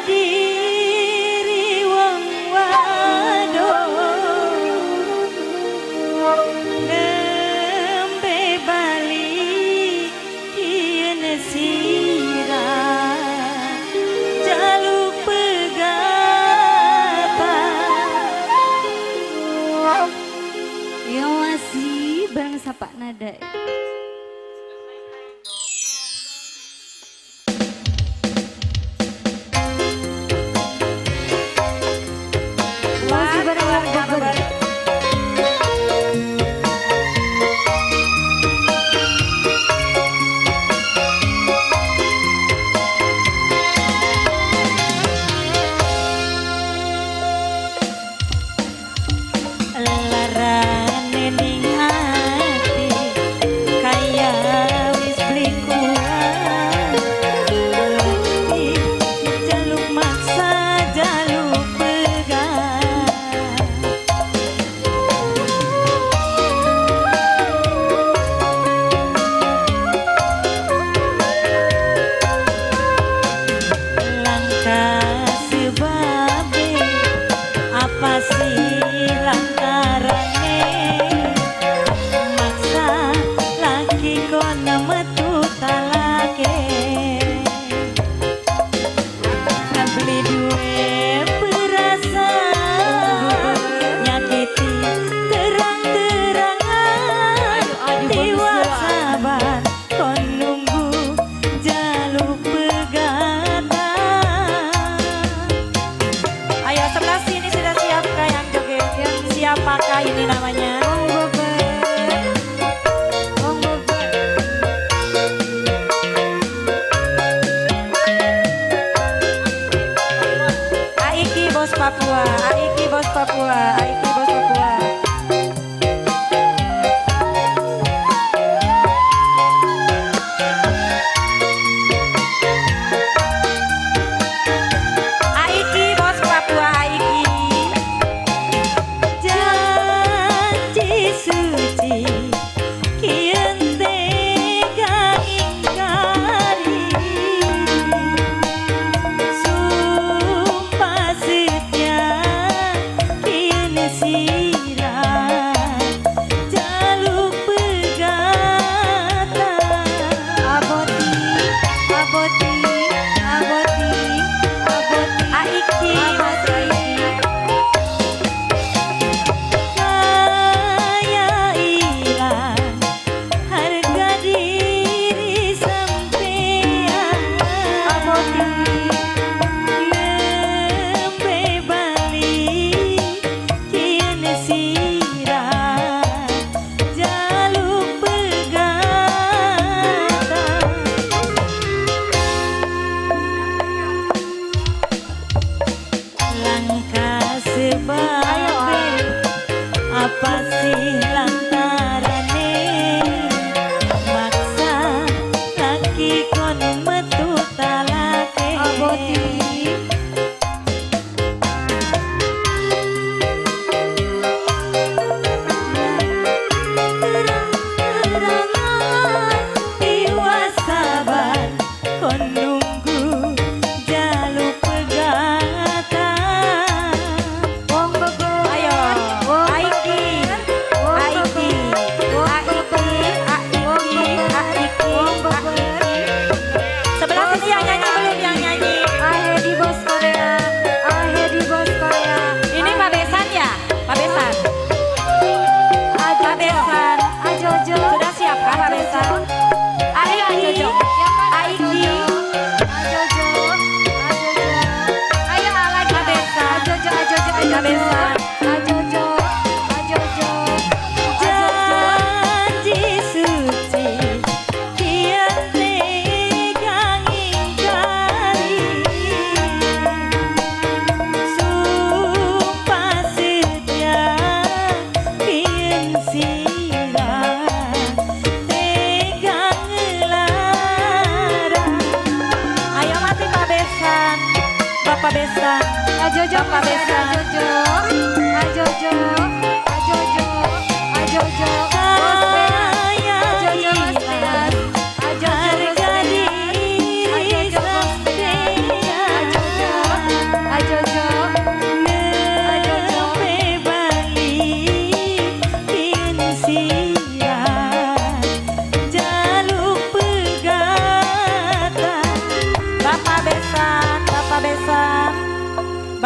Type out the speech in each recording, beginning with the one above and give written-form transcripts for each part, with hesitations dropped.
Diri wong wadon nembe bali kien sirah jaluk pegatan. Ya masih bareng Sapak Nada. Masih bareng warga Geber. Larane ning ati kaya wis beli kuat, jaluk maksa jaluk pegang. Langkah sebabe apa sih lantarane maksa laki kon metu talake, beli duwe perasaan nyakiti terang-terangan, tiwa sabar kon nunggu jaluk pegatan. Ayo, sebelah sini sudah siapkah yang joget? Siapakah ini namanya? Wong Beber. Wong Beber. Aiki bos Papua, Aiki bos Papua, Aiki bos Papua. Aiki bos Papua, Aiki. Janji suci kian tega ingkari, sumpah setia kian sirah jaluk pegatan. Aboti, aboti, aboti, aboti. Aiki Mas Aboti. Aiki. Kaya ilang harga diri sampean. Aboti. Nembe bali kian sirah jaluk pegatan. Langkah sebabe apa sih lantarane maksa laki kon metu talake. Aboti. Terang-terangan tiwa sabar kon nunggu jaluk pegatan. Wong Beber. Ayo, Wong Aiki, Beber. Wong Aiki, Beber. Wong Aiki, Beber. Wong Aiki, Beber. Aiki, Wong Beber. Aiki. Sebelah sini yang nyanyi belum, yang nyanyi? Ahedi bos Korea. Ahedi bos Korea. Ini Pak Besan ya? Pak Besan. Pak Ajojo. Besan. Ajojo. Sudah siapkah Pak Besan? Ayo Aiki, Ajojo. Siapa Aiki. Ajojo? Ajojo. Ajojo. Ayo A lagi. Pak Besan. Ajojo, Ajojo, Pak Ajojo. Besan. Ajojo. Ajojo. Ajojo. Janji suci kian tega ngingkari, sumpah setia kian sirah tega ngelarang. Ayo masih Pak Besan, Bapak Besan. Ajojo Bapak masih ada Besan. Ajojo. Ajojo. Ajojo. Ajojo. Bos Beas. Kaya Ajojo Bos hilang Beas. Ajojo Bos harga Beas. diri Ajojo Bos Beas. sampean. Ajojo.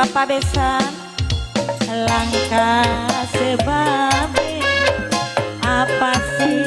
Bapak Besan. Langkah sebab apa sih?